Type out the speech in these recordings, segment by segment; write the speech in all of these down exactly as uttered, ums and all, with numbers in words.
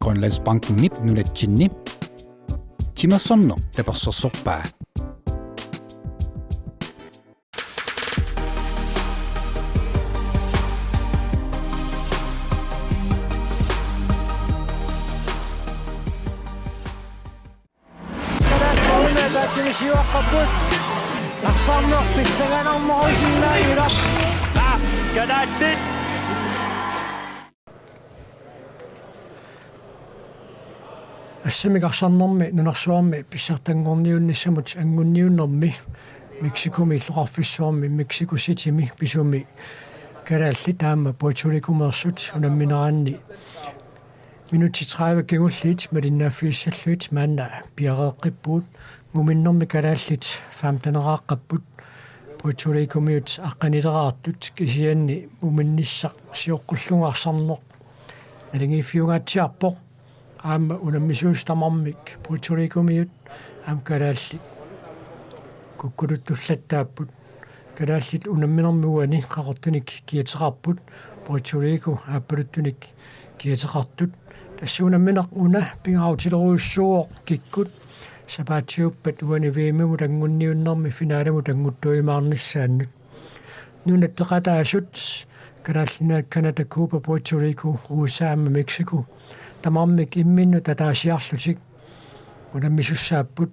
Grønlandsbankenip nunatsinni timersorneq tapersersorpaa. Kalaallit. Assammik arsarnermi nunarsuarmi pissartanngorniunnissamut angunniunnermi Mexicomi illoqarfissuarmi Mexico Citymi pisumi kalaallit aamma Puerto Ricomeersut unammineranni minutsit tredive kingulliit malinnaaffigissallugit maanna piareeqqippugut. Muminnermi kalaallit femteneraaqapput, Puerto Ricomiut aqqanileraartut, kisianni muminnissaq sioqqullugu arsarneq naligiiffigingaatsiarpoq. Aamma unammisuusut tamarmik Puerto Ricomiut aamma kalaallit kukkuluttulattaapput. Kalaallit unamminermi uani qaqortunik kiateqarput, Puerto Rico aappaluttunik kiateqartut. Tassa unammineq una pingaarutilerujussuuvoq kikkut sapaatiuppat uani V M-imut angunniunnermi finalemut anguttuimaarnissaannut. Nunat peqataasut, Kalaallit Nunaat, Canada, Cuba, Puerto Rico, U S A aamma Mexico, tamarmik imminnut ataasiarlutik unammisussaapput.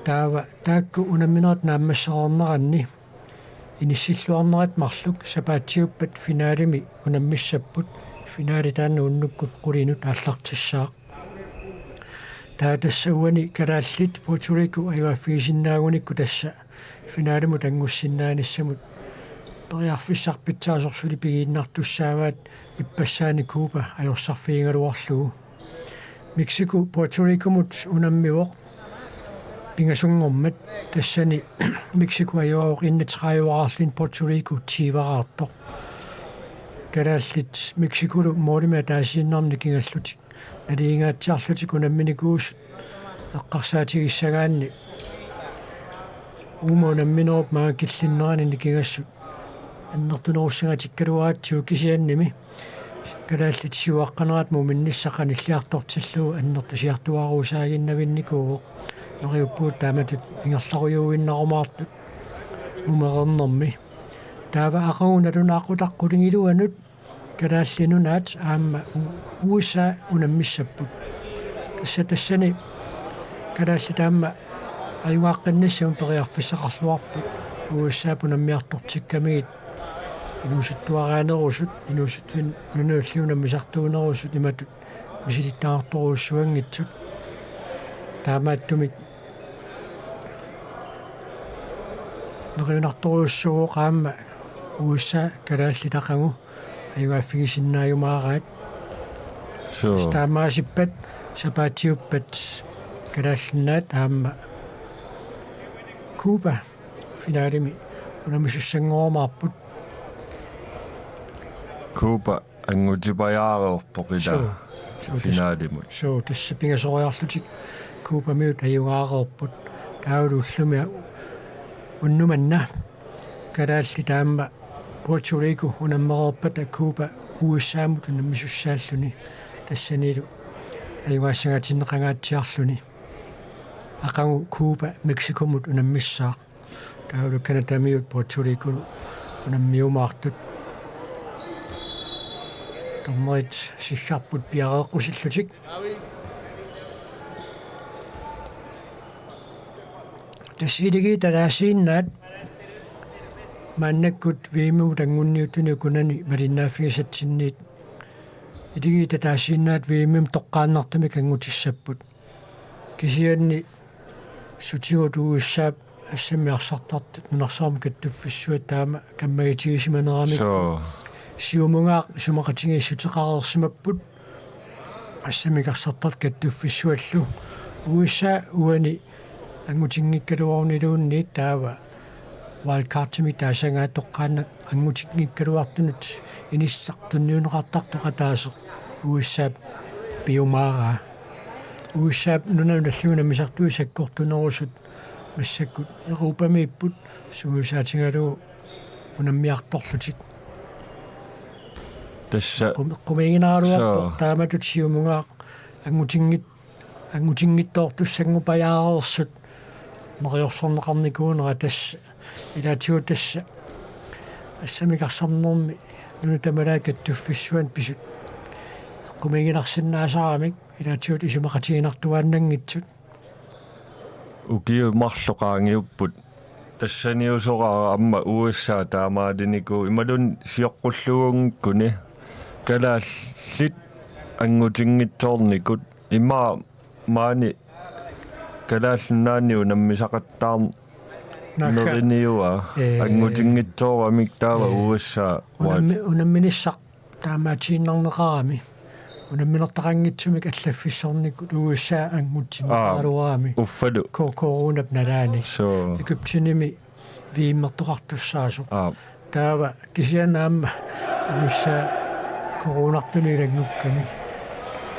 Taava taakku unamminerit naammassereerneranni inissilluarnerat marluk sapaatiuppat finalemi unammissapput. Finale taanna unnukkut qulinut aallartissaaq. Taava tassa uani kalaallit Puerto Rico ajugaaffigisinnaagunikkut tassa finalemut angussinnaanissamut periarfissaq pitsaasoq suli pigiinnartussaavaat, ippassaani Cuba ajorsarfigigaluarlugu. Mexico Puerto Ricomut unammivoq pingasunngormat, tassani Mexico ajugaavoq enogtrediveraarluni, Puerto Rico tyveraartoq. Kalaallit Mexicolu målimik ataasiinnarmik nikingallutik naligiingaatsiarlutik unamminikuusut eqqarsaatigissagaanni uuma unamminerup maanga killinnerani nikingassut annertunerussangatikkaluaratsigu, kisiannimi kalaallit siuaqqanerat muminnissaq qanilliartortillugu annertusiartuaaruusaaginnavinnikuuvoq. Neriuppugut taamatut ingerlarujuinnarumaartut mumereernermi. Taava aqagu nalunaaqutaq qulingiluanut Kalaallit Nunaat aamma U-, U S A unammissapput. Tassa tassani kalaallit aamma ajugaaqqinnissamut periarfissaqarluarput, U S A-p unammiartortikkamigit inuusuttuaraanerusut, inuusuttut nunallu unammisartuunerusut imatut misilittagaqartorujussuanngitsut. Taamaattumik neriunartorujussuuvoq aamma U S A kalaallit aqagu ajugaaffigisinnaajumaaraat. Suu. Taamaasippat sapaatiuppat Kalaallit Nunaat aamma Cuba finalemi unammisussanngoorumaarput. Cuba anngutipajaareerpoq ilaa. Suu. Suu, tas-, finalemut. Suu, tassa pingasoriarlutik Cubamiut ajugaareerput. Taavalu ullumi unnuk manna kalaallit aamma Puerto Rico unammereerpata Cuba U S A-mut unammisussaalluni, tassanilu ajugaassangaatinneqangaatsiarluni. Aqagu Cuba Mexicomut unammissaaq. Taavalu Canadamiut Puerto Ricolu unammiumaartut. Dommerit siggarput piareeqqusillutik. Tassa iligiit ataasiinnaat maannakkut V M-imut angunniuttuni ukunani malinnaaffigisatsinniit iligiit ataasiinnaat V M-imut toqqaannartumik angutissapput. Kisianni sutigut U S A-p assammik arsartartut nunarsuarmi kattuffissuat taama kammagitigisimaneramik. Suu. Siumunngaaq isumaqatigiissuteqareersimapput assammik arsartartut kattuffissuallu. U S A uani angutinngikkaluaruniluunniit taava wildcardimik taasagaat toqqaannaq angutinngikkaluartunut inissaq tunniunneqartartoq ataaseq U S A-p piumaaraa. U S A-p nunanut allanut unammisartui sakkortunerusut massakkut Europamiipput sungiusaatigalugu unammiartorlutik. Tassa. Qum-, qumiiginaraluarpoq. Soo. Taamatut siumunngaaq angutinngit-, angutinngitsoortussanngupajaareersut neriorsorneqarnikuunera tassa ilaatigut tassa assamik arsarnermi nunat tamalaat kattuffissuanni pisut qumiiginarsinnaasaramik ilaatigut isumaqatiginartuaannanngitsut. Ukiut marluk qaangiupput. Tassaniusoraara aamma U S A taamaalinikuuvoq imaluunniit sioqqulluunngikkuni kalaallit angutinngitsoornikut ima maani Kalaallit Nunaanni unammisaqattaarn- Naakka. Neriniua. Ee. Angutinngitsooramik taava. Ee. U S A. Unammi-, unamminissaq taamaatiinnarneqarami. Unamminertaqanngitsumik allaffissornikut U S A angutinneqaraluarami. Aa, uffalu. Ko-, coronap nalaani. Soo. Egyptenimi V M-ertoqartussaasoq. Aa. Taava kisianni aamma U S A coronartuni ilanngukkami.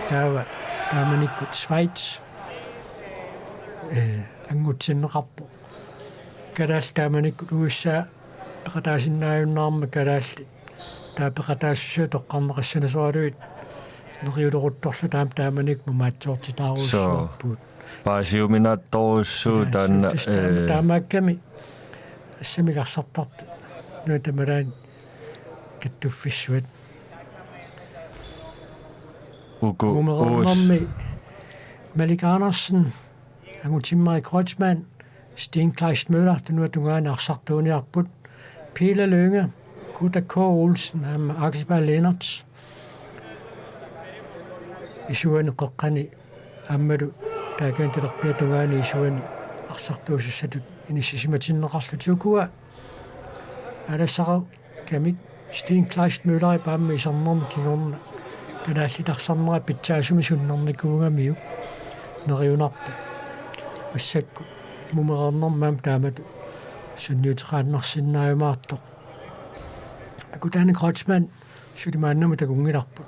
Taava taamanikkut Schweiz, ee, angutinneqarpoq. Kalaallit taamanikkut U S A peqataasinnaajunnaarmat kalaallit taava peqataassusia toqqarneqassanasoraluit neriuleruttorluta aamma taamanikkut mamaatsoortitaarujussuupput. Soo. Paasiuminaatsorujussuuvoq taanna, taas-, taama-, ee, taamaakkami assamik arsartartut nunat tamalaat kattuffissuat. Uku. Mumereernermi uus. Malik Andersen, Angutimmarik Kreutzmann, Steen Kleist Møller, tunuata tungaani arsartuuniarput, Peter Lynge, Kuta K. Olsen, aamma Archibald Lennert, isuani qeqqani aammalu taakani talerpiata tungaani isuani arsartuusussatut inissisimatinneqarlutik ukua. Aalassaqar- kamik Steen Kleist Møller aamma isarnermi kingorna kalaallit arsarnerat pitsaasumik sunnernikuugamiuk neriunarpoq. Massakkut mumereernermi aamma taamatut sunniuteqaannarsinnaajumaartoq. Akutaani Kreutzmann suli maannamut takunngilarput.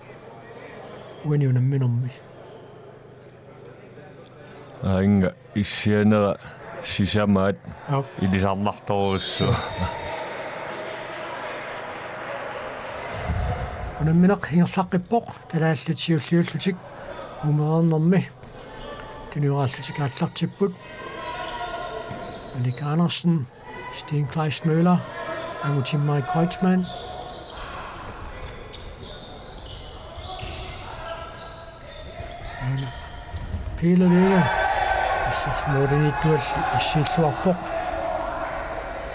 Uani unamminermi. Aannga issianera sisamaat. Aap. Ilisarnartorujussuuvoq. Unammineq ingerlaqqippoq, kalaallit siulliullutik mumereernermi tunioraallutik aallartipput. Malik Andersen, Steen Kleist Møller, Angutimmarik Kreutzmann. Aana Peter Lynge. Assut målimiittualli assiilluarpoq.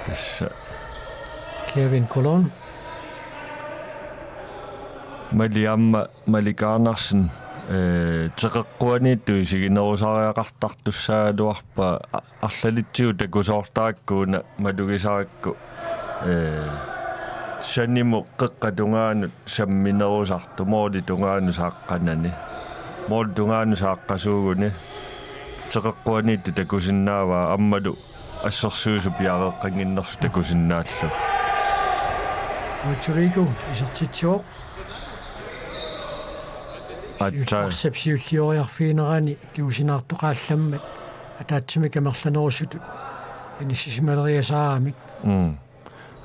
Tassa. Kevin Colon. Malik aamma Malik Andersen, ee, teqeqquaniittut isiginerusariaqartartussaagaluarpaa a-, arlalitsigut takusoortarakku una malugisarakku, ee, sanimut qeqqata tungaanut samminerusartoq, målip tungaanut saaqqanani. Målip tungaanut saaqqasuuguni teqeqquaniittut takusinnaavaa aammalu assersuisut piareeqqannginnersut takusinnaallugu. Puerto Rico isertitsivoq. Aatsaat. Siulleq arsap siullioriarfiginerani kingusinaartoqaallammat ataatsimik amerlanerusutut inissisimaleriasaaramik. Mm.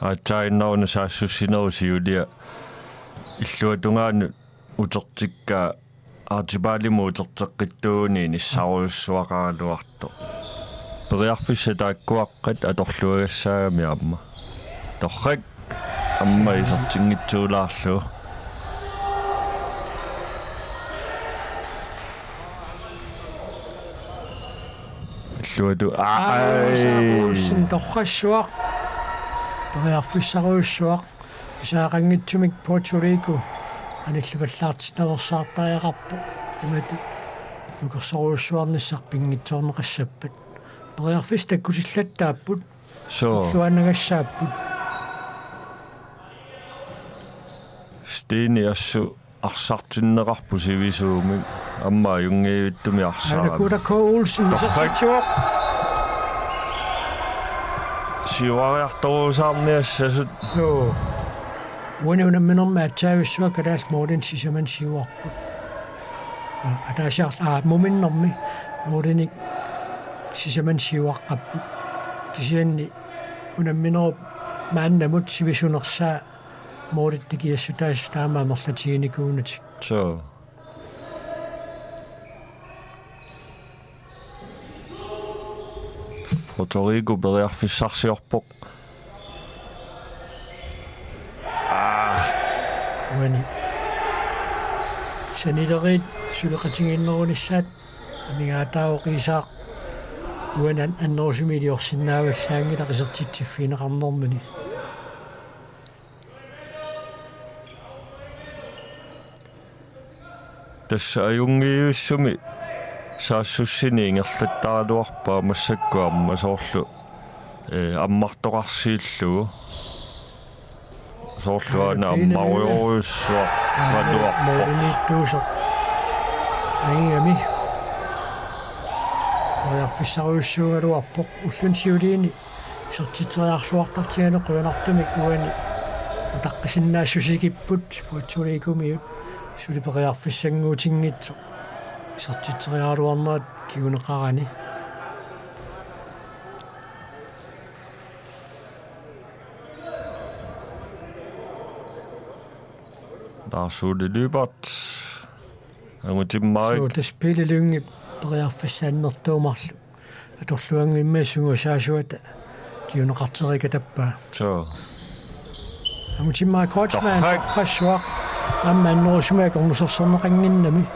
Aatsaaginnaruna saassussinerup siulia illuatungaanut utertikkaa Archibaldimut uterteqqittuuguni inissarujussuaqaraluartoq. Periarfissat taakkuaqqat atorluagassaagami aamma. Torrak aamma isertinngitsuulaarlugu. Illuatungaalu. Aa, ai. Olsen torrassuaq. Periarfissarujussuaq. Pisariaqanngitsumik Puerto Rico qanillivallaartinnaveersaartariaqarpoq. Imatut nukersorujussuarnissaq pinngitsoorneqassappat. Periarfissat takkutillattaapput. Soo. Illuaannagassaapput. Steni assut arsartinneqarpoq sivisuumik aamma ajunngivittumik arsarami. Aana Kuta K. Olsen. Torrak. Isertitsivoq. Siuariartorusaarniassasut. Joo. Uani unamminermi aatsaavissuaq kalaallit målinik sisamani siuarput. Aa, ataasiarl-, aa, muminnermi målinik sisamani siuaqqapput. Kisianni unamminerup maannamut sivisunersaa målittikiassutaasut taama amerlatiginikuunatik. Suu. Puerto Rico periarfissarsiorpoq. Aa. Uani. Sanileriit suleqatigiinnerunissaat amigaataavoq Iisaaq. Uani an-, annerusumik iliorsinnaavallaanngilaq isertitsiffigineqarnermini. Tassa ajunngivissumik saassussineq ingerlattaraluarpaa massakkut aamma soorlu, ee, ammartoqarsiillugu. Soorlu aana ammarujorujussuaq saluarpoq. Målimiittuusoq. Ajunngivimmi. Periarfissarujussuugaluarpoq ulluni siuliini. Isertitseriarluartartigalugu qujanartumik uani utaqqisinnaassusigipput Puerto Ricomiut suli periarfissannguutinngitsoq isertitseriaraluarnerat kinguneqarani. Lars Ole Lyberth. Angutimmarik. Suu, tassa Pele Lynge periarfissaannertuumarlu. Atorluanngimmat sungiusaasuata kinguneqarteri katappaa. Suu. Angutimmarik Kreutzmann. Torrak. Torrassuaq. Aamma annerusumik akornusersorneqannginnami.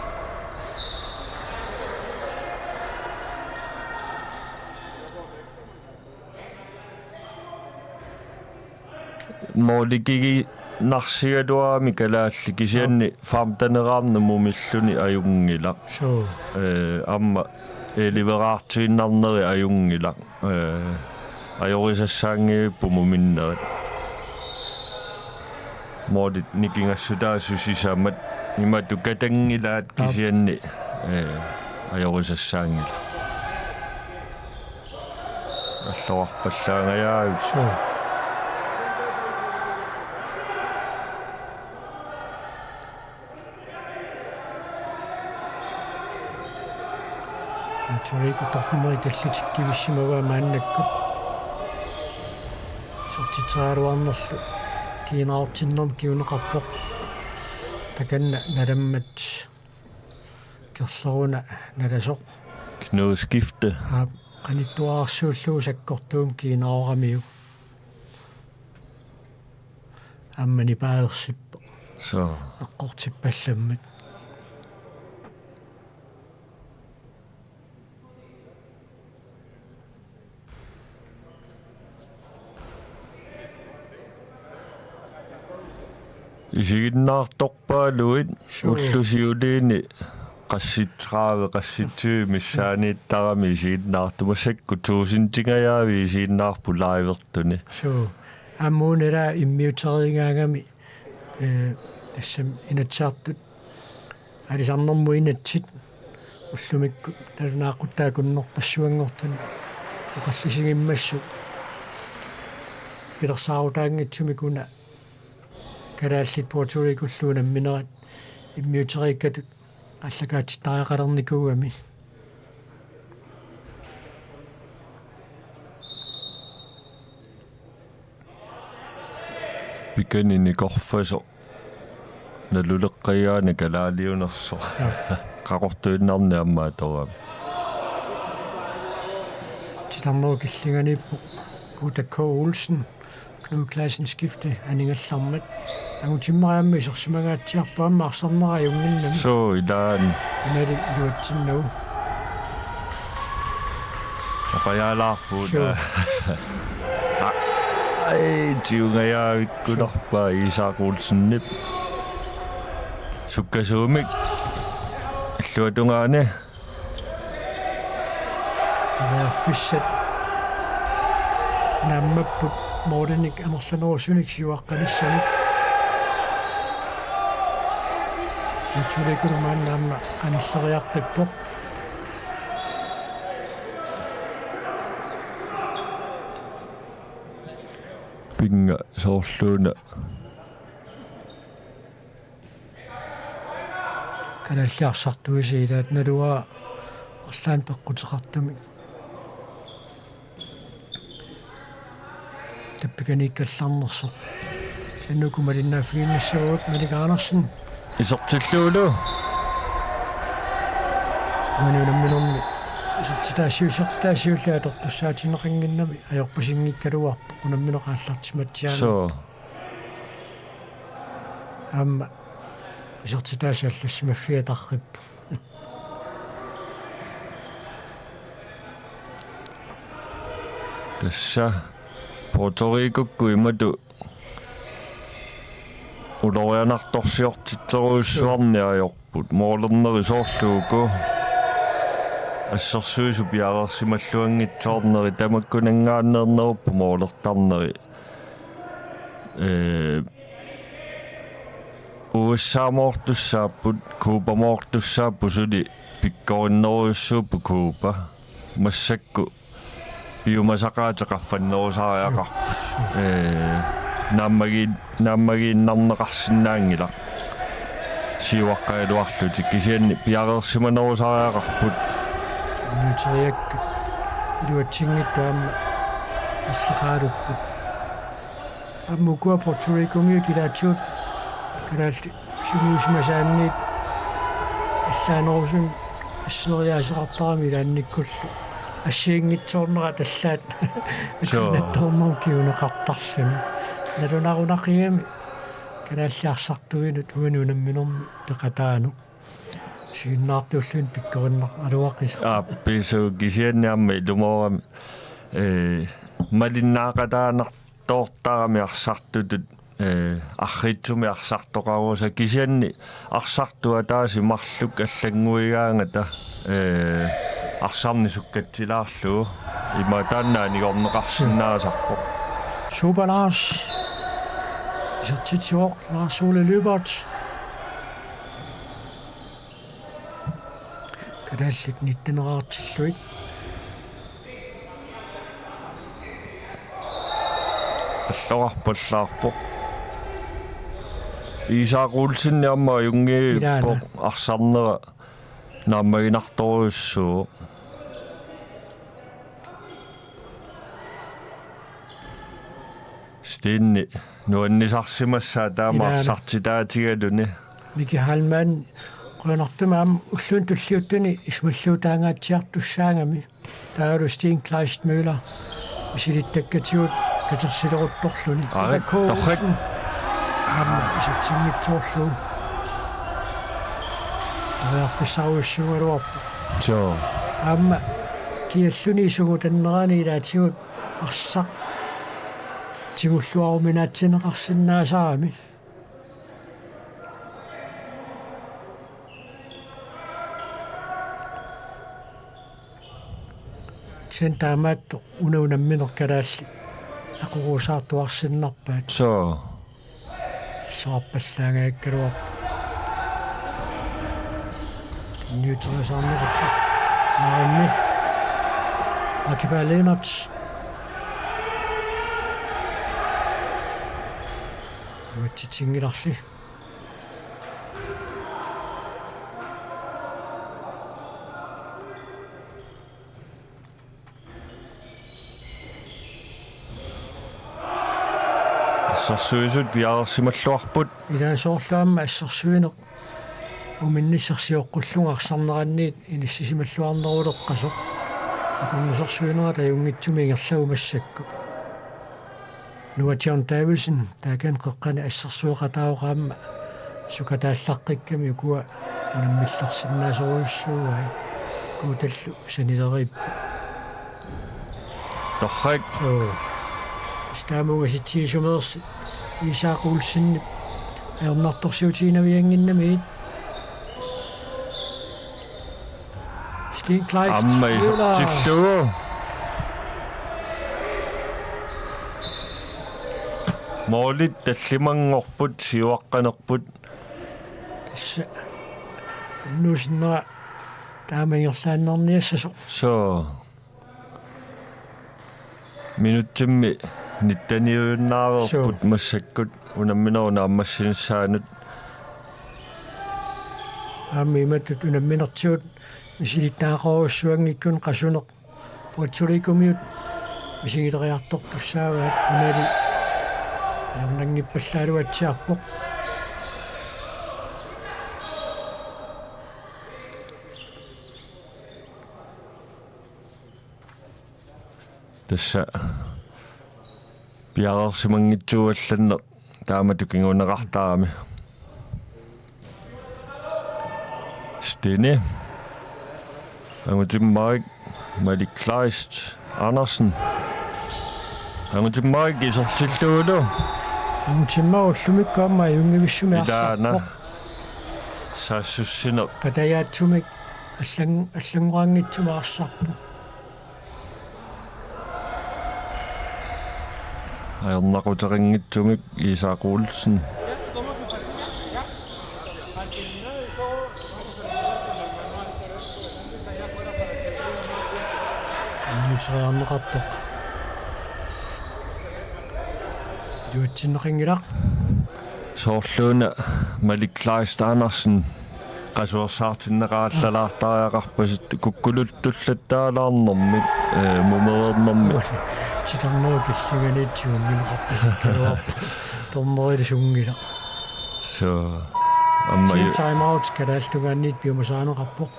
Målikigiinnarsigaluarami kalaallit kisianni femteneraarneq mumilluni ajunngilaq. Suu. Ee, aamma elleveraartiinnarneri ajunngilaq. Ee, ajorisassaanngivippoq muminnerit. Målit nikingassutaasut sisamat imatut katanngilaat. Aap. Kisianni, ee, ajorisassaanngilaq. Alloqarpallaangajaavippoq. Suu. Puerto Rico dommeri tallitikkivissimavaa maannakkut. Isertitseriaraluarnerlu kiinarutsinnermik kinguneqarpoq. Takanna nalammat. Kerleruna nalasoq. Knude skifte. Aap, qanittuararsuullugu sakkortuumik kiinaroramiuk. Aamma nipaarsippoq. Suu. Eqqortippallammat. Isiginnaartorpaaluit. Suu. Ullut siuliini qassit tredive, qassit tyve missaaniittarami isiginnaartut, massakkut tuusintingajaavik isiginnaarput livertuni. Suu. Aamma una immiuteriigaangami, ee, tassami Inatsisartut aalisarnermut inatsit ullumikkut nalunaaqutaakunnerpassuanngortuni oqallisigimmassuk pilersaarutaanngitsumik una kalaallit Puerto Ricollu unamminerat immiuteriikkatut aallakaatittariaqalernikuugami. Pikani nikorfasoq. Naluleqqajaani kalaaliunersoq. Aap. Qaqortuinnarni aamma atorami. Titarnerup killinganiippoq Guuta K. Olsen. Knud Clausen skifte aningallarmat. Angutimmariammi isersimangaatsiarpoq aamma arsarnera ajunnginnami. Suu ilaani. Inali iluatsinnagu. Oqajaalaarpugut. Suu. Ai, tiungajaavikkunarpaa Iisaaq Olsenip. Sukkasuumik. Illuatungaani. Periarfissat naammapput målinik amerlanerusunik siuaqqanissamut. Puerto Ricoormiut aamma qanilleriaqqippoq. Pinnga soorluuna. Kalaallit arsartuisa ilaat naluara arlaannik peqquteqartumik. Tappikaniikkallarnersoq. Taanna uku malinnaaffigiinnassavagut. Malik Andersen. Isertillugulu. Uani unamminermi isertitaassi-, isertitaassillutik atortussaatinneqannginnami ajorpasinngikkaluarpoq unammineq aallartimatsiaanngitsoq. Soo. Aamma isertitaassi allassimaffiga tarrippoq. Tassa Puerto Ricokkut imatut ulorianartorsiortitserujussuarneq ajorput. Moolerneri soorlu uku assersuisut piareersimalluanngitsoorneri tamakkunanngaanneernerupput moolertarneri. Ee, U S A-moortussaapput, Cuba-moortussaapput, suli pikkorinnerujussuupput Cuba. Massakkut piumasaqaatit qaffannerusariaqarput. Ee, naammagi-, naammagiinnarneqarsinnaanngilaq. Siuaqqagaluarlutik kisianni piareersimanerusariaqarput. Nuteriakkat iluatsinngitsut aamma arlaqaalupput. Aamma ukua Puerto Ricomiut ilaatigut kalaallit sungiusimasaanniit allaanerusumik asseriaaseqartaramik ilaannikkullu assigiinngitsoornerat allaat. Soo. Akunattoornermik kinguneqartarluni. Nalunarunaqigami kalaallit arsartuinut uani unamminermi peqataaneq. Siunnaartuulluni pikkorinneqaraluaqisaq. Aappi, suu, kisianni aamma ilumoorami, ee, malinnaaqataanar- toortarami arsartutut, ee, arriitsumik arsartoqarusa kisianni arsartut ataaseq marluk allannguigaangata, ee, arsarneq sukkatsilaarlugu ima taanna anigorneqarsinnaasarpoq. Super Lars. Isertitsivoq Lars Ole Lyberth. Kalaallit nitteneraartillugit. Alloqarpallaarpoq. Isak Olsen aamma ajunngilaq. Ilaana. Arsarnera naammaginartorujussuuvoq. Steni nuannisarsimassaaq taama. Ilaana. Arsartitaatigaluni. Miki Heilmann, qujanartumik aamma ulluni tulliuttuni isumaliutaangaatsiartussaagami. Taavalu Steen Kleist Møller misilittakkatigut katersileruttorluni. Aa, Peter K. Olsen. Torrak. Aamma isertinngitsoorlugu. Periarfissarujussuugaluarpoq. Soo. Aamma kialluni isugutannerani ilaatigut arsaq tigulluaruminaatsinnaqarsinnaasarami. Kisianni taamaattoq una unammineq kalaallit aqqusaartuarsinnarpaat. Soo. Soorpallaangaakkaluarpoq. Tunniuteriasaarneqarpoq. Aarimmi. Akiba Lennert. Iluatsitsinngilarli. Assersuisut piareersimalluarput. Ilaa, soorlu aamma assersuineq uminnissaq sioqqullugu arsarneranniit inissisimalluarneruleqqasoq. Akornusersuinerat ajunngitsumik ingerlavoq massakkut. Noah John Davidsen, taakani qeqqani assersueqataavoq aamma sukataallaqqikkami ukua unammillersinnaasorujussuugai. Kuutallu sanileriipput. Torrak. Soo. Staamunga sitsiisumeersit Isak Olsenip ajornartorsiutiginaviannginnamiit. Steen Kleist. Aamma Møller. Isertillugu. Moolit tallimanngorput, siuaqqanerput. Tassa. Nuusinnera taama ingerlaannarniassasoq. Soo. Minutsimmi nitteniujunnaareerput. Suu. Massakkut unamminerup naammassinissaanut. Aamma imatut unamminertigut misilittagaqarujussuanngikkunik qasuneq Puerto Ricomiut misigileriartortussaavaat, unali Ajornanngippallaaluatsiarpoq. Tassa piareersimanngitsuugallarneq taamatut kinguneqartarami. Stine. Angutimmarik, Malik Kleist Andersen. Angutimmarik isertillugulu. Angutimmarik ullumikkut aamma ajunngivissumik ilaana arsarpoq. Saassussineq. Patajaatsumik allan-, allanngoranngitsumik arsarpoq. Ajornaquteqanngitsumik Isak Olsen. Tunniuteriarneqartoq. Iluatsinneqanngilaq. Soorluuna Malik Kleist Andersen qasuersaartinneqarallalaartariaqarpasi kukkuluttulluttaalaarnermik, ee, mumereernermik. Titarnerup killinganiitsiunnineqarpasi. Dommerillu sunngilaq. So, aamma ju- Team timeout kalaallit tungaanniit piumasaaneqarpoq.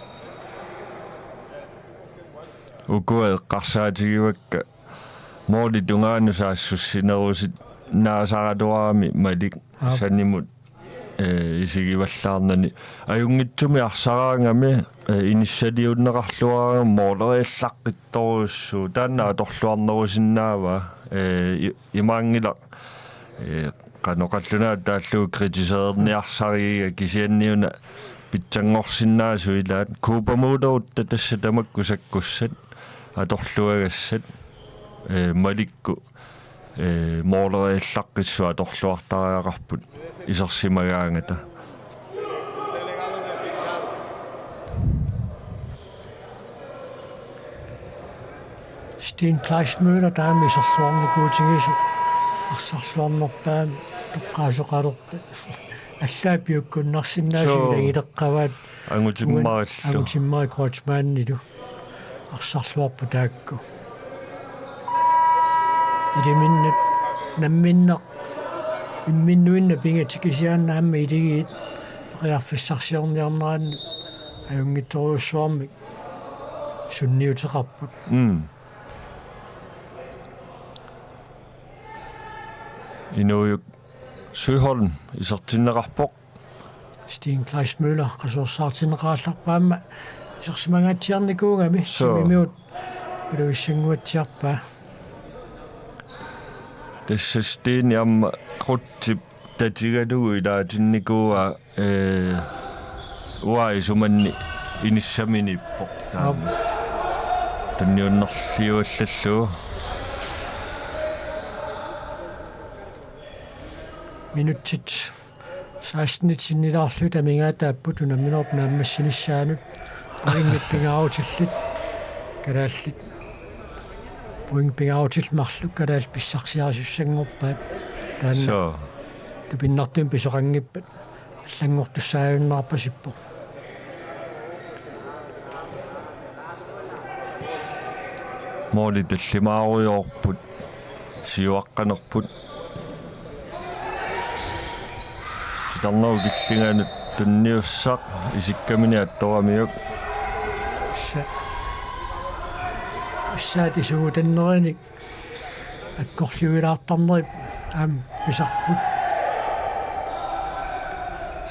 Ukua eqqarsaatigivakka. Målip tungaanut saassussinerusinnaasaraluarami Malik. Aap. Sanimut, ee, isigivallaarnani. Ajunngitsumik arsaraangami, ee, inissaliunneqarluarami måleriallaqqittorujussuuvoq. Taanna atorluarnerusinnaavaa, ee, i-, imaanngilaq, ee, qanoq qallunaatut taallugu kritiseerniarsarigiga kisianniuna pitsanngorsinnaasut ilaat. Kuupamuulerutta tassa tamakku sakkussat atorluagassat, ee, Malikkut, ee, måleriallaqqissut atorluartariaqarput isersimagaangata. Steen Kleistmøller taama iserluarnikuutigisoq arsarluarnerpaamik toqqaasoqalerpat. Allaat piukkunnarsinnaasut. Suu. Ilagileqqavaat. Angutimmarillu. Angutimmarik Kreutzmannilu. Arsarluarput taakku. Iliminnut namminneq imminnuinnaq pingatikisiaannarami iligiit periarfissarsiorniarnerannut ajunngitsorujussuarmik sunniuteqarput. Mm. Inuujuk Søholm isertinneqarpoq. Steen Kleistmøller qasuersaartinneqarallarpoq aamma isersimangaatsiarnikuugami. Suu. Samimigut iluissannguatsiarpaa. Tassa Steen aamma Kreutzip tatigalugu ilaatinnikuuaa, ee, uanga isumanni inissaminiippoq. Aap. Tunniunnerliuallallugu. Minutsit sekstenit sinnilaarlugit amigaataapput unamminerup naammassinissaanut. Pointit pingaarutillit kalaallit. Pointit pingaarutillit marluk kalaallit pissarsiarisussanngorpaat. Taanna. Suu. Tupinnartumik pisoqanngippat allanngortussaajunnaarpasippoq. Måli tallimaarujoorput. Siuaqqanerput. Titarnerup killinganut tunniussaq isikkamini attoramiuk. Assa. Assaat isugutannerinik akkorliulaartarnerit aamma pisarput.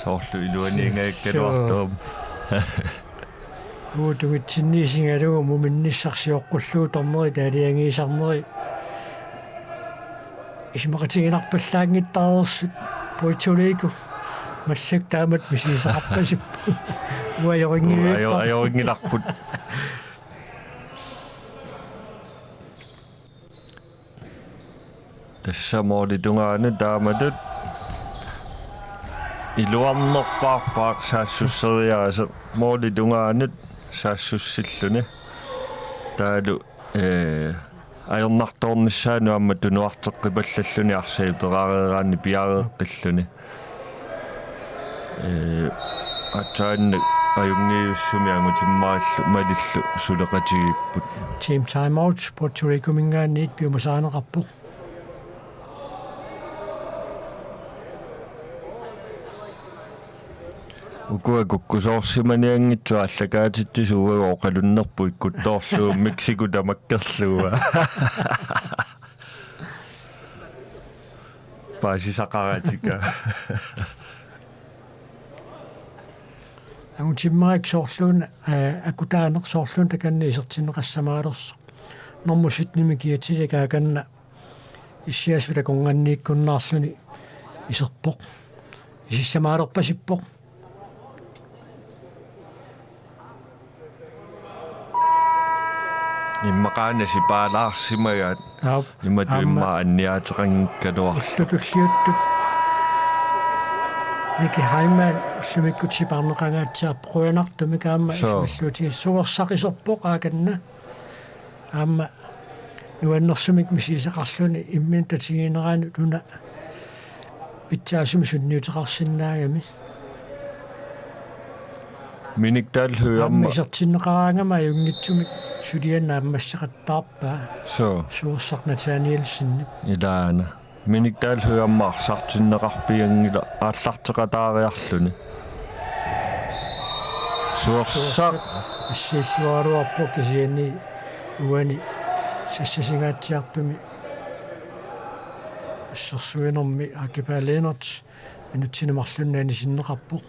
Soorlu iluaniingajakkaluartoq. Suu. Uagut tungitsinniit isigalugu muminnissaq sioqqullugu dommerit aalajangiisarneri isumaqatiginarpallaanngittarput. Puerto Rico massakkut taamatut misigisaqarpasipput. Uagut ajorinngilaq. Ajo-, ajorinngilarput. Tassa målip tungaanut taamatut iluarnerpaarpaaq saassusseriaaseq, målip tungaanut saassussilluni. Taavalu, ee, ajornartoornissaanut aamma tunuarteqqipallalluni arsaq iperareeraanni piareeqqilluni. Ee, aatsaannaq ajunngivissumik angutimmarillu Malillu suleqatigiipput. Team timeout Puerto Ricominngaanniit piumasaaneqarpoq. Ukua kukkusoorsimanianngitsut aallakaatitsisut uagut oqalunnerput ikkuttoorlugu Mexico tamakkerlugu. Paasisaqaratik. Angutimmarik soorluuna, eh, akutaaneq soorluuna takanna isertinneqassamaalersoq. Normu syttenimi kiatilikaakkanna issiasut akornanniikkunnaarluni iserpoq. Isissamaalerpasippoq. Immaqaana sipaalaarsimagaat. Aap. Imatut aamma immaqa anniaateqanngikkaluartoq. Ullut tulliuttut Miki Heilmann ullumikkut sipaarneqangaatsiarpoq, qujanartumik aamma. Soo. Isumalluutigissuarsaq iserpoq aakanna. Aamma nuannersumik misigisaqarluni imminut tatigiinneranut una pitsaasumik sunniuteqarsinnaagami. Minik Dahl Høegh aamma aamma isertinneqaraangama ajunngitsumik suliaq naammasseqattaarpaa. Soo. Suersaq Nathanielsen. Ilaana. Minik Dahl Høegh aamma arsartinneqarpianngilaq aallarteqataariarluni. Suersaq. Assiilluaraluarpoq kisianni uani sassasingaatsiartumi assersuinermi Aki Paa Lennert minutsini marlunni anisinneqarpoq.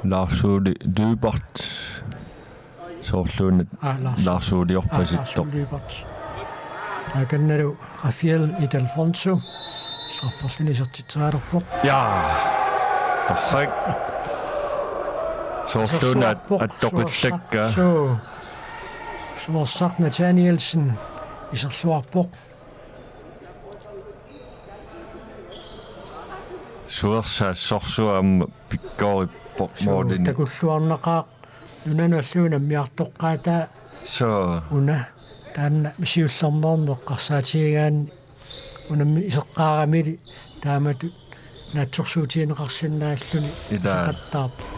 Lars Ole Lyberth. Soorluuna. Aa, Lars. Lars Ole Lyberth. Aa, Lars Lyberth. Aakannalu Rafael Idalfonso strafferluni isertitseriarpoq. Ja. Torrak. Soorluuna. Iserluarpoq, attoqillakka. Suersaq. Soo. Suersaq Nathanielsen iserluarpoq. Suersaq sorsuamma pikkorippoq. Soo, moolini. Takulluarnaqaaq nunanut allugu nammiartoqqaataa. Soo. Una taanna siullermeerneq eqqarsaatigigaanni unammi iseqqaaramili taamatut naatsorsuutigineqarsinnaalluni. Ilaa. Iseqattaarpoq.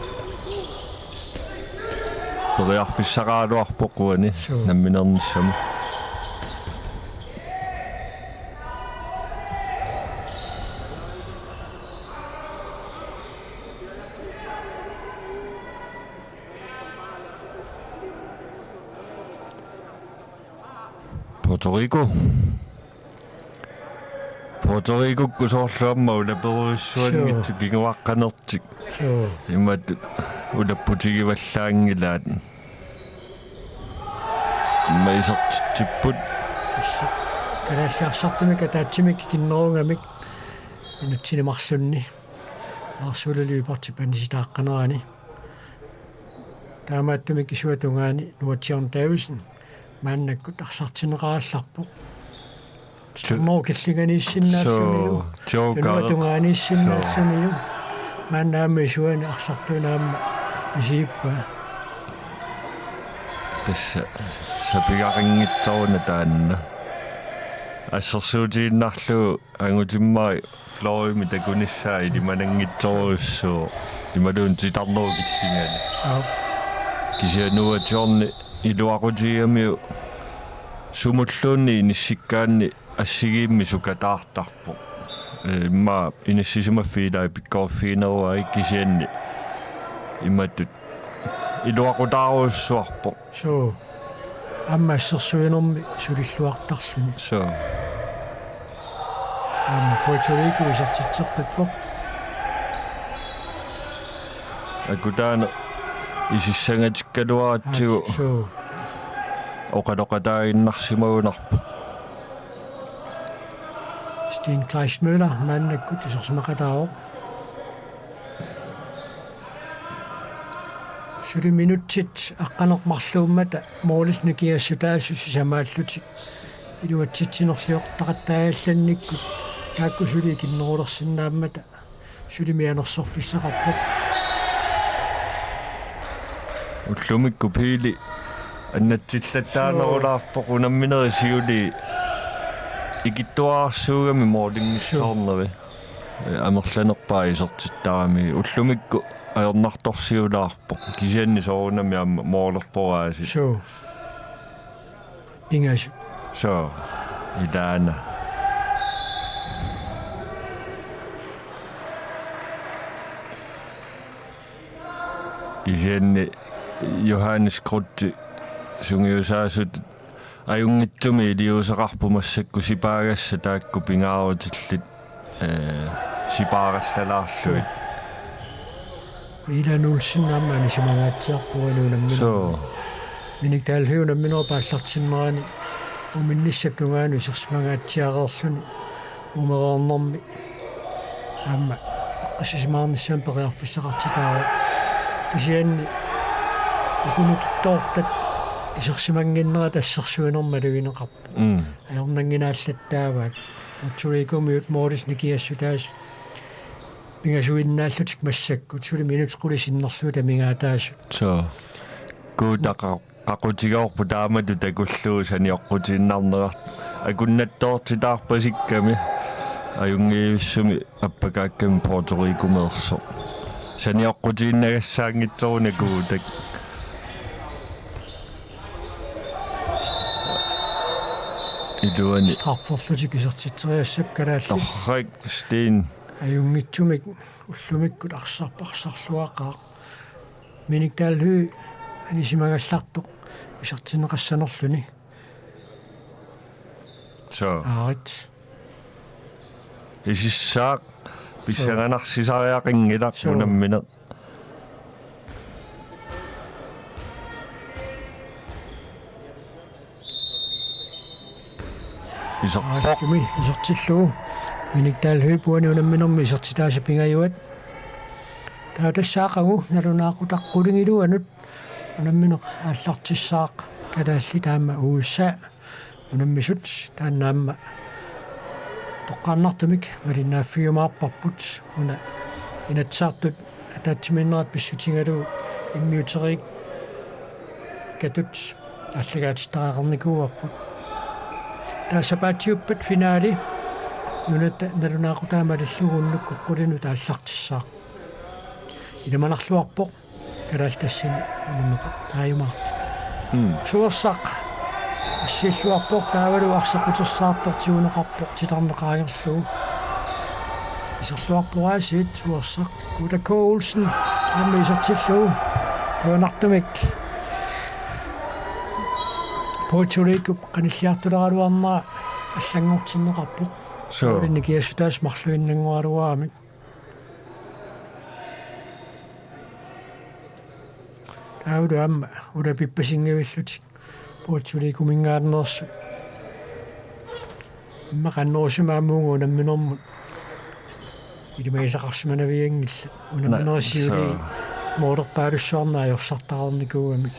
Periarfissaqaraluarpoq uani. Soo. Namminernissamut. Puerto Rico. Puerto Ricokkut soorlu aamma ulaperujussuanngitsut. Soo. Kinguaqqanertik. Soo. Imatut ulapputigivallaanngilaat. Imma isertitsipput. Tassa. Kalaallit arsartumik ataatsimik ikinnerugamik minutsini marlunni Lars Ole Lyberthip anisitaaqqanerani. Taamaattumik isuata tungaani Noah John Davidsen maannakkut arsartinneqarallarpoq. Ti-, titarnerup killinganiissinnaallunilu. Soo, Joe Tunuata Garrett. Tungaaniissinnaallunilu. Soo. Maanna aamma isuani arsartuuna aamma misilippaa. Tassa sapigaqanngitsooruna taanna. Assersuutigiinnarlugu angutimmarik Floydimik takunissaa ilimananngitsorujussuuvoq. Imaluunniit titarnerup killingani. Aap. Kisianni Noah John iluaqutigigamiuk sumulluunniit inissikkaanni assigiimmik sukataartarpoq. Ee, immaqa inissisimaffiit ilai pikkoriffigineruaat kisianni imatut iluaqutaarujussuarpoq. Soo. Aamma assersuinermi sulilluartarluni. Soo. Aamma Puerto Rico isertitseqqippoq. Akutaaneq isissangatikkaluaratsigu. Aat, soo. Oqaloqataaginnarsimagunarpoq. Steen Kleistmøller maannakkut isersimaqataavoq. Suli minutsit aqqaneq-marluummata målillu nikingassutaasut sisamaallutik iluatsitsinerliortaqattaallannikkut taakku suli ikinnerulersinnaammata suli mianersorfissaqarpoq. Ullumikkut Pele annatsillattaanerulaarpoq unamminerit siulii ikittuararsuugami målinngitsoorneri. Suu. Amerlanerpaat isertittarami ullumikkut ajornartorsiulaarpoq. Kisianni soorunami aamma målerporaasiit. Suu. Pingasut. Soo, ilaana. Kisianni Johannes Kreutzip sungiusaasutut ajunngitsumik iliuuseqarpoq massakkut sipaagassat taakku pingaarutillit, ee, sipaarallalaarlugit. Milan Olsen aamma anisimangaatsiarpoq uani unamminermi. Soo. Minik Dalby unamminerup aallartinnerani uminnissap tungaanut isersimangaatsiareerluni uumereernermi aamma eqqissisimaarnissaanut periarfissaqartitaavoq. Kisianni uku nukittoortat isersimannginnerat assersuinermik malugineqarpoq. Mm. Ajornannginnallattaavaat. Puerto Ricomiut målillu nikiassutaasut pingasuinnaallutik massakkut, suli minutsit qulit sinnerlugit amigaataasut. Soo. Guuta qa-, qaqutigoorpoq taamatut takullugu sanioqqutiinnarnerat. Akunnattoortitaarpasikkami ajunngivissumik appakaakkami Puerto Ricomeersoq. Sanioqqutiinnagassaagut soorunami Guutak. Iluani. Strafferlutik isertitseriassapput kalaallit. Torrak Steen. Ajunngitsumik ullumikkut arsarp-, arsarluaqaaq. Minik Dalby anisimagallartoq isertinneqassanerluni. Soo. Aarit. Isissaaq. Soo. Pissanganarsisariaqanngilaq. Soo. Unammineq. Iserpoq. Aatsumi isertillugu. Minik Dalby uani unamminermi isertitaasa pingajuat. Taava tassa aqagu nalunaaqutaq qulingiluanut unammineq aallartissaaq, kalaallit aamma U S A unammisut, taanna aamma toqqaannartumik malinnaaffigiumaarparput. Una Inatsisartut ataatsimiinnerat pissutigalugu immiuteriikkatut aallakaatittariaqarnikuuarput. Taava sapaatiuppat finaali nunatta nalunaaqutaa malillugu unnukkut qulinut aallartissaaq. Ilimanarluarpoq. Kalaallit tassani unammeqattaajumaartut. Mm. Suersaq assiilluarpoq, taavalu arsaq utersaartoq tiguneqarpoq titarneq qaangerlugu. Iserluarpoq aasiit Suersaq. Guuta K. Olsen aamma isertillugu. Qujanartumik Puerto Ricop qanilliartuleraluarnera allanngortinneqarpoq. Soo. Ulinnikiassutaas marluinnanngoraluaramik. Taavalu aamma ulapippasinngivillutik Puerto Ricominngaanneersut. Immaqa annerusumik aamma uunga unamminermut ilimagisaqarsimanavianngillat. Unamminerit siulii målerpaalussuarnik ajorsartaqarnikuugamik.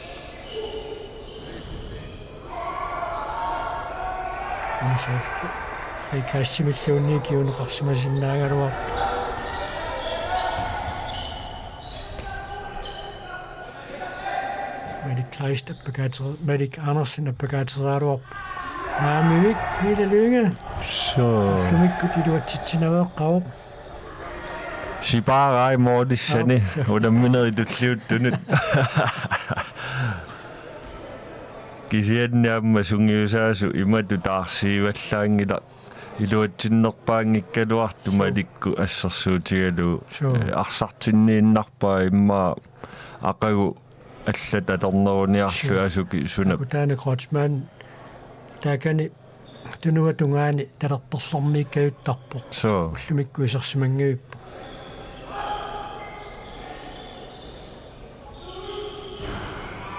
Una soorlu frikastimilluunniit kiuneqarsimasinnaagaluarpoq. Malik Kleist appakaater-, Malik Andersen appakaateriaraluarpoq. Naamivik, Pele Lynge. Soo. Ullumikkut iluatsitsinaveeqqavoq. Sipaarai målissani. Aap, soo. Unamminerit tulliuttunut. Kisianni aamma sungiusaasut imatut taarsiivallaanngilaq. Iluatsinnerpaanngikkaluartoq Malikkut assersuutigalugu. Soo. Eh, arsartinniinnarpaa immaqa aqagu allat atorneruniarlugit. Soo. Asuki suna. Taanna Kreutzmann taakani tunuata tungaani talerperlermiikkajuttarpoq. Soo. Ullumikkut isersimanngivippoq.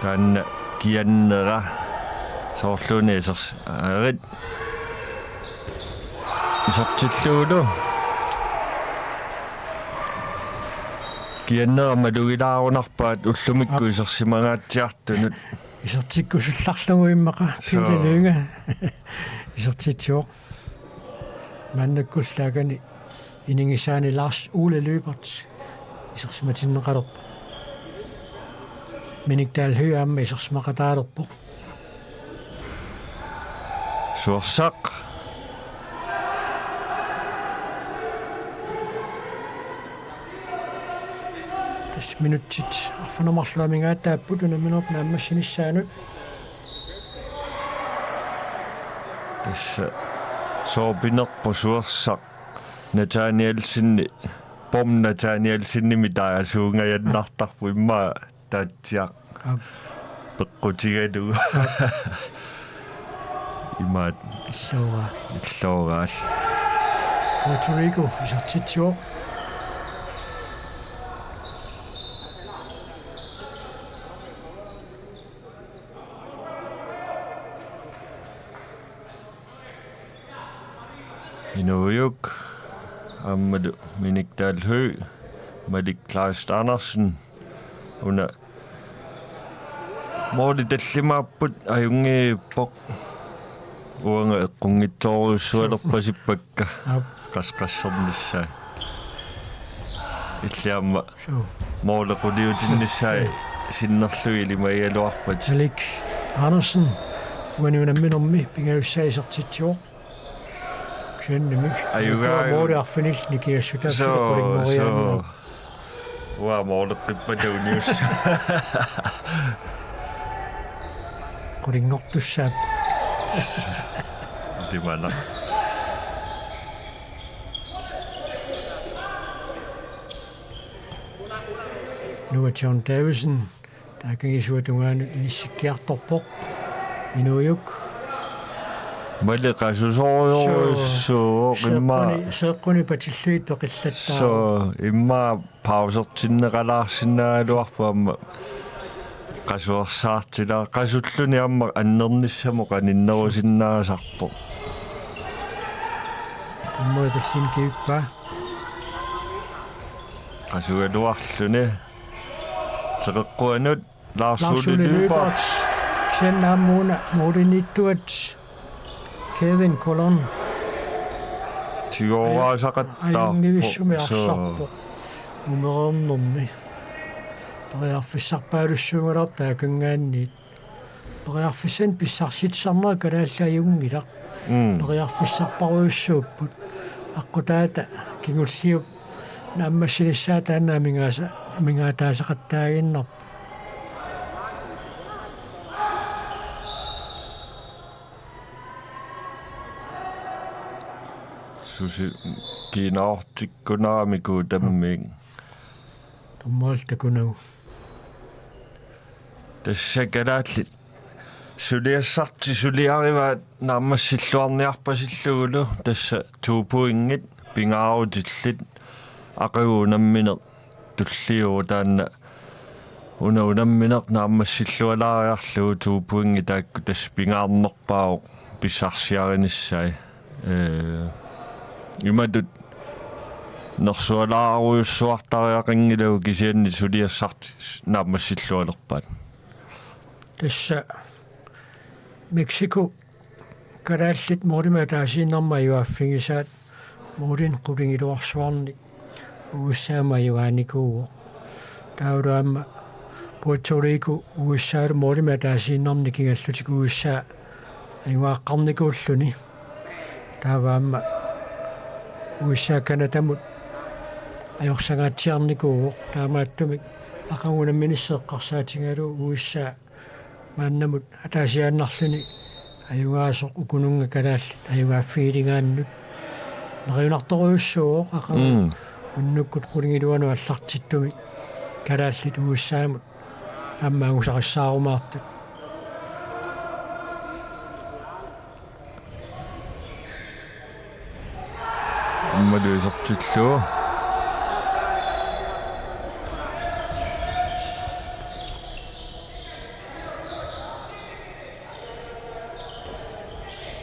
Taanna kiannera soorluuna isers-, aarit. Isertillugulu. Kiannera malugilaarunarpaat ullumikkut isersimangaatsiartunut. Isertikkusullarlugu immaqa. Soo. Pele Lynge isertitsivoq. Maannakkullu taakani inigisaani Lars Ole Lyberth isersimatinneqalerpoq. Minik Dalby aamma isersimaqataalerpoq. Suersaq. Tassa minutsit arfineq-marluk amigaataapput unamminerup naammassinissaanut. Tassa sooq pinerpoq Suersaq Nathanielsen, Pom Nathanielsenimik taassuungajannartarpoq immaqa Taatsiaq. Aap. Peqqutigalugu. Aap. Imaat. Illooraa. Illooraal. Puerto Rico isertitsivoq. Inuujuk, aammalu Minik Dalhøj, Malik Kleist Andersen, una måli tallimaapput, ajunngiippoq, uanga eqqunngitsoorujussualerpasippakka. Aap. Qasqassernissaa. Illit aamma. Suu. Måli quliutinnissaa. Suu. Sinnerlugit ilimagigaluarpat. Alex Andersen, uani unamminermi pingajussaa isertitsivoq. Kisiannimi. Ajugaajuk. Måli arfinillit nikingassutaat. Suu, qulinngoriaannarpoq. Suu. Uanga måleqqippata unius. Qulinngortussaap. Timana. Noah John Davidsen, taakaniisuata tungaanut inissikkiartorpoq. Inuujuk. Malik qasusorujussuuvoq. Suu. Immaqa seeqquni, seeqquni patillugit peqillattaarpoq. Suu, immaqa pausertinneqalaarsinnaagaluarpoq aamma qasuersaartila-, qasulluni aamma annernissamut qaninnerusinnaasarpoq. Aamma tallinn kivippaa. Qasugaluarluni. Teqeqquanut Lars Ole Lyberth. Lars Ole Lyberth. Kisianni aamma una målimiittuat Kevin Colon. Tigooraasaqattaarpoq. Ajunngivissumiarsarpoq. Suu. Mumereernermi. Periarfissarpaalussuugaluarpoq taakanngaanniit. Periarfissanik pissarsitsisarnerat kalaallit ajunngilaq. Mm. Periarfissarparujussuupput. Aqqutaata kingulliup naammassinissaa taanna amigaasa-, amigaataasaqattaaginnarpoq. Susi kiinaartikkunaamikku tammiik. Dommerillu takunagu. Tassa kalaallit suliassartik suliarivaat naammassilluarniarpasillugulu, tassa to pointit pingaarutillit, aqagu unammineq tulliuvoq taanna, una unammineq naammassillualaariarlugu to pointit taakku tassa pingaarnerpaavoq pissarsiarinissaat. Ee, imatut nersualaarujussuartariaqanngilagut kisianni suliassartik naammassillualerpaat. Tassa Mexico kalaallit målimik ataasiinnarmik ajugaaffigisaat, målinik qulingiluarsuarnik U S A-mut ajugaanikuuvoq. Taavalu aamma Puerto Rico U S A-lu målimik ataasiinnarmik nikingallutik U S A ajugaaqqarnikuulluni. Taava aamma U S A Canadamut ajorsangaatsiarnikuuvoq, taamaattumik aqagu unamminissaa eqqarsaatigalugu U S A maannamut ataasiaannarluni ajugaasoq ukununnga kalaallit ajugaaffigiligaannut. Neriunartorujussuuvoq aqagu. Mm. Unnukkut qulingiluanut aallartittumik kalaallit U S A-mut aamma angusaqassaarumaartut. Aammalu isertillugu.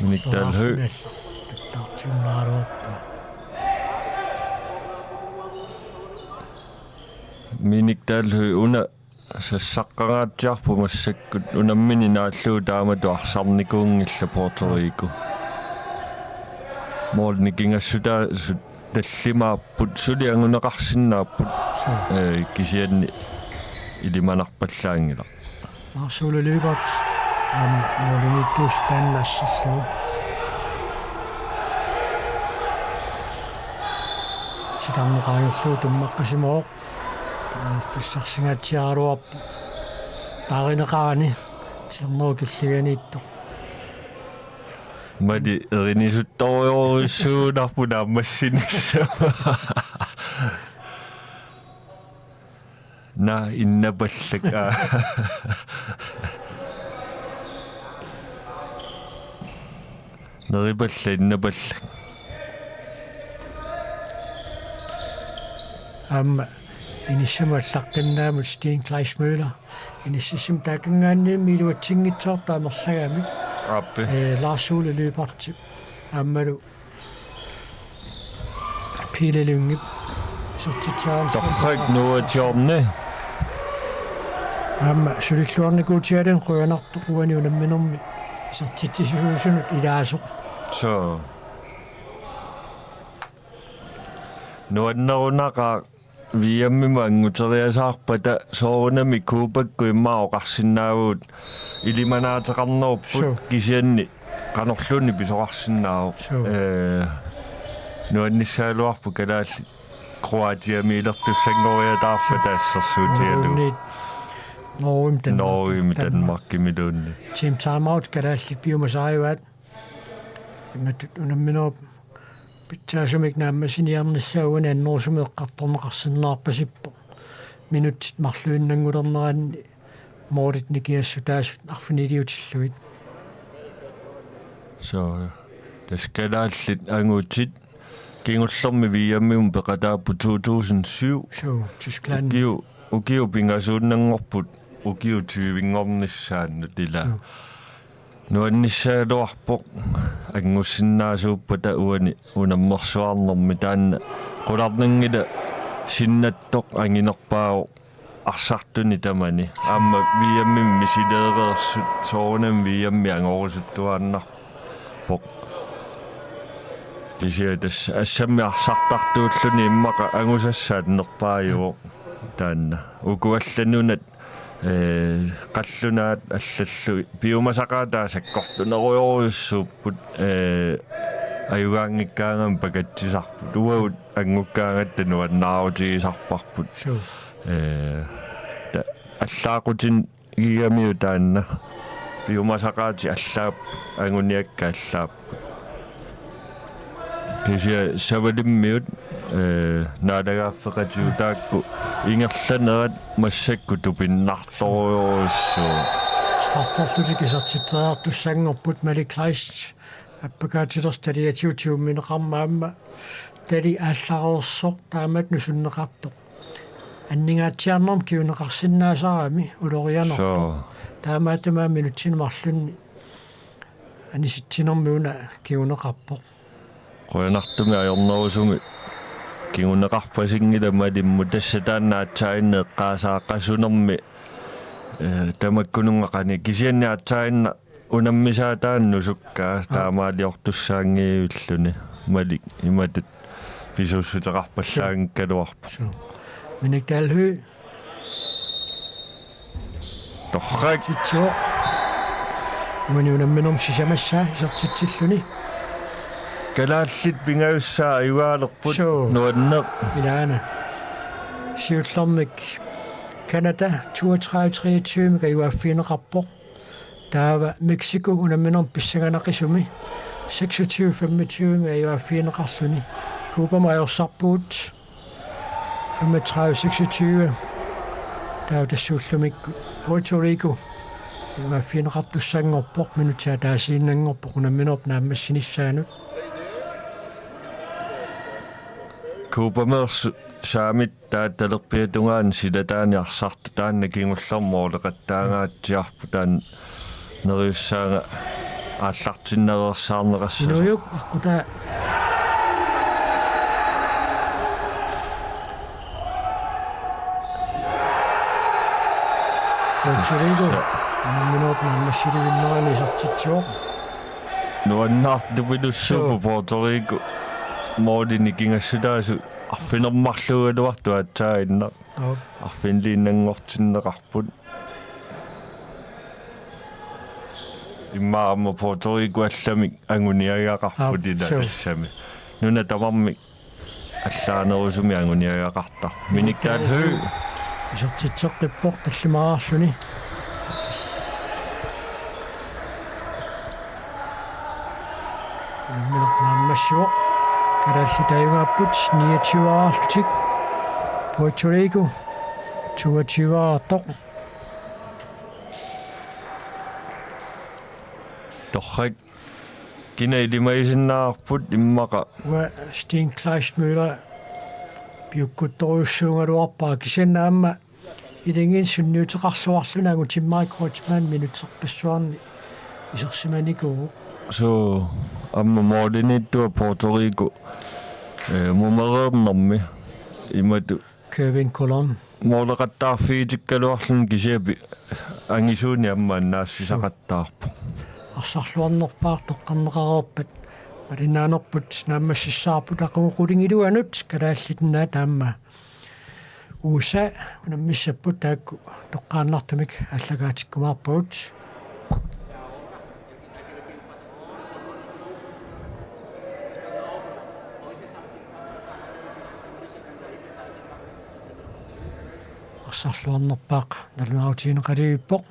Minik Dalhøj. Taarsinnaaruarpaa. Minik Dalhøj una sassaqqangaatsiarpoq massakkut, unammineq naallugu taamatut arsarnikuunngillat Puerto Rico. Målip nikingassutaasut tallimaapput, suli anguneqarsinnaapput. Suu. Ee, kisianni ilimanarpallaanngilaq. Lars Ole Lyberth, aamma målimiittuusoq taanna assillugu. Titarneqaangerlugu tummaqqasimavoq. Periarfissarsingaatsiaraluarpoq. Paarineqarani titarnerup killinganiittoq. Malik erinisuttorujussuugunarpoq naammassinissaq. Naa, innapallak. Aa. Neripallak, innapallak. Aamma inissisimasut allaqqinnaamut Steen Kleismøller. Inississimut taakanngaanniimmi iluatsinngitsoortoq amerlagamik. Aappi. Ee, Lars Ole Lyberthip. Aammalu Pele Lyngep. Isertitseriarluni. Torrak nuatsiorni. Aamma sulilluarnikuutigalugu qujanartoq uani unamminermi isertitsisuusunut ilaasoq. Suu. Nuannerunaqaaq V M-imut annguteriasaarpata soorunami Cubakkut immaqa oqarsinnaavugut ilimanaateqarnerput. Suu. Kisianni qanorluunniit pisoqarsinnaavoq. Suu. Ee, nuannissagaluarpoq kalaallit Kroatiamiilertussanngoriataarpata assersuutigalugu. Norgemi Danmark. Norgemi Danmarkimiluunniit. Team Timeout kalaallit piumasarivaat. Imatut unamminerup pitsaasumik naammassiniarnissaa uani annerusumik eqqartorneqarsinnaarpasippoq. Minutsit marluinnanngulerneranni målit nikingassutaasut arfiniliutillugit. Suu, tassa kalaallit angutit kingullermi V M-imut peqataapput to tusind syv. Suu, Tyskland. Ukiu-, ukiut pingasuunnanngorput ukiut tyvenngornissaannut ilaa. Suu. Nuannissagaluarpoq anngussinnaasuuppata uani unammersuarnermi, taanna qularnanngilaq sinnattoq anginerpaavoq arsartuni tamani. Aamma V M-imi misileereersut soorunami V M-i angorusuttuaannarpoq. Kisianni tassa assammik arsartartuulluni immaqa angusassaat nerpaajuvoq taanna. Uku allanut nunat, ee, qallunaat allallu piumasaqaataat sakkortunerujorujussuupput, ee, ajugaanngikkaangamik pakatsisarput. Uagut anngukkaangatta nuannaarutigisarparput. Suu. Ee, ta-, allaaqqutin- igamiu taanna. Piumasaqaatit allaapput, anguniakkat allaapput. Kisianni Savalimmiut, ee, naalagaaffeqatigut taakku ingerlanerat massakkut tupinnartorujussuuvoq. Strafferlutik isertitseriartussanngorput Malik Kleist. Appakaatilersoq taliatigut tigummineqarmat aamma tali aallareersoq taamatut nusunneqartoq. Anningaatsiarnermut kinguneqarsinnaasarami ulorianerpoq. Suu. Taamaattumik minutsini marlunni anisitsinermi una kinguneqarpoq. Qujanartumik ajornerusumik kinguneqarpasinngilaq Malimmut, tassa taanna aatsaannguaq eqqaasaaq qasunermi, ee, tamakkununnga qanoq, kisianni aatsaannguaq unammisaataanut nusukkaa. Aa. Taamaaliortussaanngivilluni Malik imatut pisuussuteqarpallaanngikkaluarpoq. Suu. Minik Dahl Høegh. Torrak. Titsivoq. Uani unamminermi sisamassaa isertitsilluni. Kalaallit pingajussaat ajugaalerput. Suu. Nuanneq. Ilaana. Siullermik Canada toogtredive treogtyve-mik ajugaaffigineqarpoq. Taava Mexico unamminermi pissanganaqisumi seksogtyve femogtyve-mik ajugaaffigineqarluni. Cubamut ajorsarpugut femogtredive seksogtyve. Taava tassuullumikkut Puerto Rico ajugaaffigineqartussanngorpoq, minutsit ataasiinnanngorput unamminerup naammassinissaanut. Cubameersut saamittaat talerpiata tungaanut silataani arsartut taanna kingullermik måleqattaangaatsiarput, taanna neriussaanga aallartinnaveersaarneqassasoq. Inuujuk aqqutaa. Puerto Rico. Tassa. Unamminerup naammassilivinnerani isertitsivoq. Nuannaartupilussuupput. Suu. Puerto Rico. Målit nikingassutaasut arfineq-marluugaluartut aatsaannguaq. Aap. Arfiniliinnanngortinneqarput. Immaqa aamma Puerto Rico allamik anguniagaqarput. Aap, ila suu. Tassami. Nuna tamarmik allaanerusumik anguniagaqartarput. Minik Dahl Høegh. Isertitseqqippoq tallimaraarluni. Unammineq naammassivoq. Kalaallit ajugaapput niogtyve-raarlutik. Puerto Rico Suativaartoq. Torrak. Kina ilimagisinnaavarput immaqa. Uanga Steen Kleistmøller piukkuttorujussuugaluarpara kisianni aamma ilinnginneq sunniuteqarluarluni angutimmarik Kreutzmann minutserpassuarni isersimanikuuvoq. Suu, aamma mooliniittua Puerto Rico, eh, mumereernermi imatut Kevin Colom. Mooleqattaarfigitikkaluarluni kisianni angisuunik aamma annaassisaqattaarpoq. Arsarluarnerpaaq toqqarneqareerpat malinnaanerput naammassissavarput aqagu qulingiluanut Kalaallit Nunaat aamma U S A unammissapput taakku toqqaannartumik aallakaatikkumaarpagut. Arsarluarnerpaaq nalunaarutigineqalivippoq.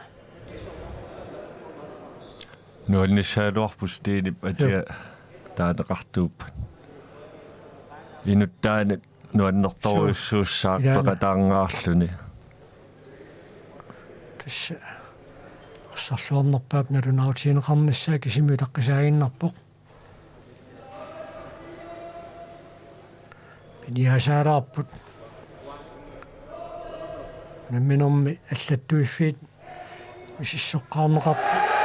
Nuannissagaluarpoq Steenip atia. Joo. Taaneqartuuppat. Inuttaanut nuannertorujussuussaaq. Suu. Ilaana. Peqataangaarluni. Tassa arsarluarnerpaap nalunaarutigineqarnissaa kisimi utaqqisaaginnarpoq. Piniasaalaarput. Unamminermi allattuiffiit misissoqqaarneqarput.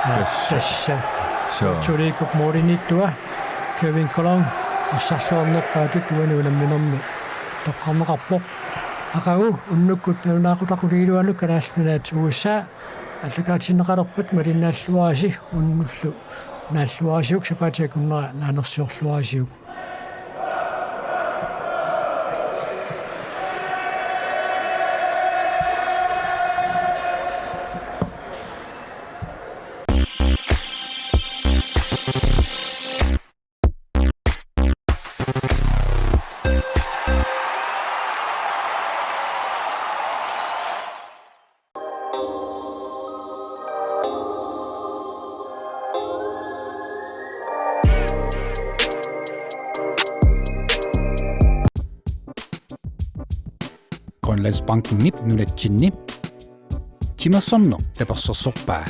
Tassa. Tassa. Suu. Puerto Ricoq mooliniittua Kevin Colom arsarluarnerpaatut uani unamminermi toqqarneqarpoq. Aqagu unnukkut nalunaaqutaq qulingiluanut Kalaallit Nunaat U S A aallakaatinneqalerpat malinnaalluarisi unnullu naalluarisiuk sapaatip akunnera naanersiorluarisiuk. Grønlandsbankenip nunatsinni timersorneq tapersersorpaa.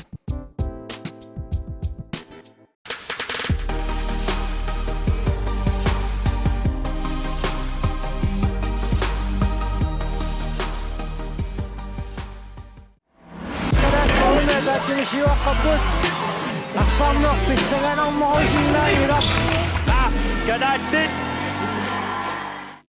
Kalaallit